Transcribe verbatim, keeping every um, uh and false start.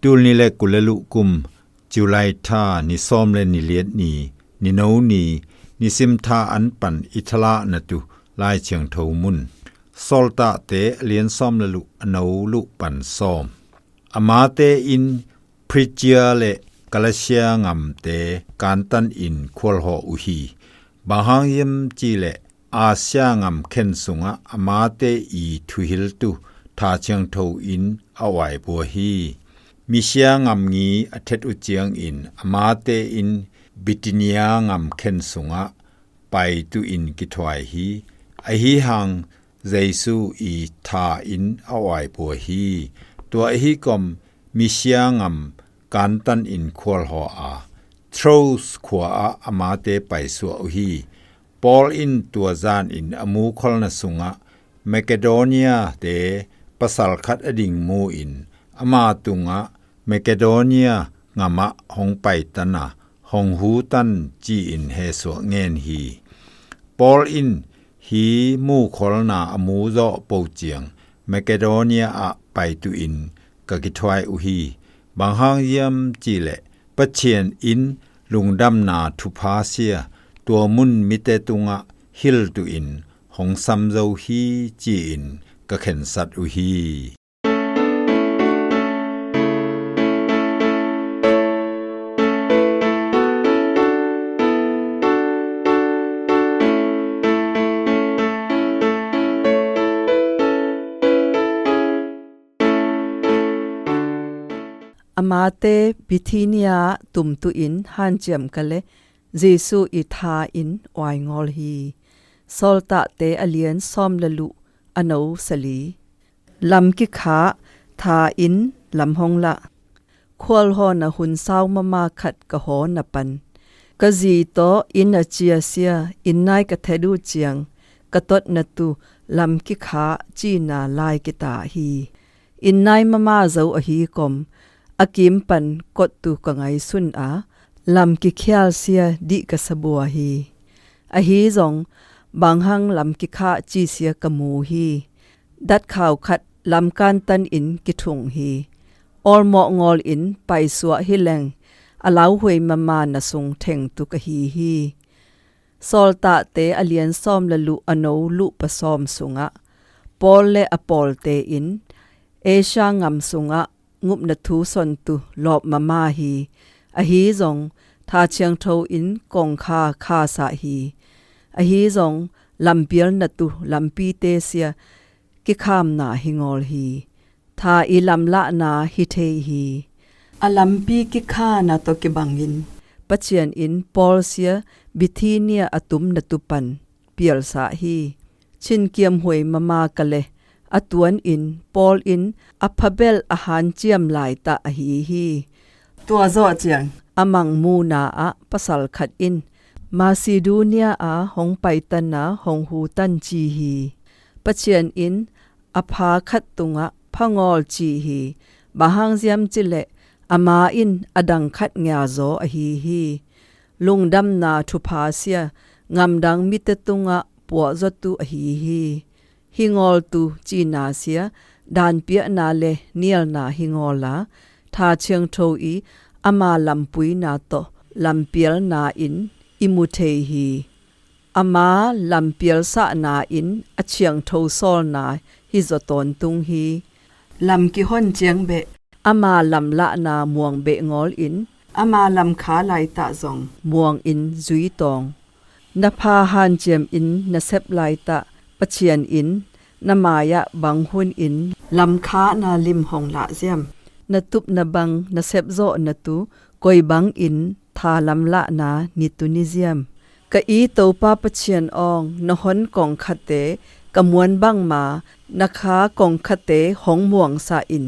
Tul ni le kul le luh kum, July tha ni sawm le ni liat ni, ni no ni, nisim tha an pan i thalah na tu Lai Thiangtho mun. Sawltahte a lian sawm le luh a no luh pan sawm. Amate in Phrygia le Galatia ngamte kantan in khualhawh uh hi. Bang hang hiam cih leh Asia ngam khen sungah amate i thuhiltu Tha Thiangtho in a uaibua hi. Misia ngam ngi a thet uh ciangin amate in Bithynia ngam khen sungah paitu in kithuai hi. Ahi hang Jesu i tha in a uaibua hi. Tua ahi kom Misia ngam kantan in khualhawh a, Troas khua ah amate paisuah uh hi. Paul in tua zan in a mukholna sungah Makedonia te pasal khat a ding mu in ama tungah Makedonia ngamah hong paitan a, hong hutan ci-in hesuah ngen hi. Paul in hi mukholna a mu zawh po ciang Makedonia ah paitu in ka kithuai uh hi. Bang hang hiam cih leh Pathian in lungdamna thupha sia tua mun mite tungah hiltu in hong sam zo hi ci-in ka khensat uh hi. Amate Bithynia tumtu in hanciam ka le Jesu i tha in uai ngawl hi. Sawltahte a lian sawm le luh a no sali. Lam kikhah tha in lam hong lah. Khualhawhna hun sau mama khat ka hawh na pan ka zi tawh inn a ciasia inn nai ka thet uh ciang ka totna tu lam kikhah cina lai kita hi. Inn nai mama zo ahi kom a kim pan kot tu ka ngaisun a lam kikhialsia dih ka sabua hi. Ahi zong bang hang lam kikhah cisia ka mu hi. Datkhau khat lam kantan in kithung hi. Awlmawh ngawl in paisuah hi leng a lauhuai mama na sung theng tu ka hi hi. Sawltahte a lian sawm le luh a no luh pa sawm sungah Paul le a pawlte in Asia ngam sungah ngupna thu son tu lawp mama hi. Ahi zong Tha Thiangtho in kongkha khasah hi. Ahi zong lampialna tu lampite sia kikhamna hi ngawl hi. Tha i lamlahna hi thei hi. A lampi kikhana tawh kibangin Pathian in Paul sia Bithynia a tumna tu pan pialsah hi. Chin kiamhuai mama ka le a tuan in Paul in a phabel a hanciam laitah ahi hi. Tua zawh ciang a mangmuna ah pasal khat in Macedonia a hong paitan a hong hutan ci hi. Pathian in a pha khat tungah phangawl ci hi. Bang hang ziam cileh ama in a dang khat ngiazaw ahi hi. Lungdamna thupha sia ngamdang mite tungah puahzawtu ahi hi. Hi ngawl tu cina sia danpiahna le nialna hi ngawl a Tha Thiangtho i ama lampuina tawh lampialna in i mu thei hi. Ama lampialsahna in a thiangtho sawlna hi zaw tawntung hi. Lam kihon ciang beh ama lamlahna muang beh ngawl in ama lamkha laitah zong muang in zui tawng. Na pha hanciam in na sep laitah Pathian in na mai-ah bang hun in lamkha na lim hong lah ziam? Na tupna bang na sepzawhna tu koi bangin tha lamlahna ni tu ni ziam? Ka i Topa Pathian awng, na hon kongkhate ka muan bangma na kha kongkhate hong muangsa in.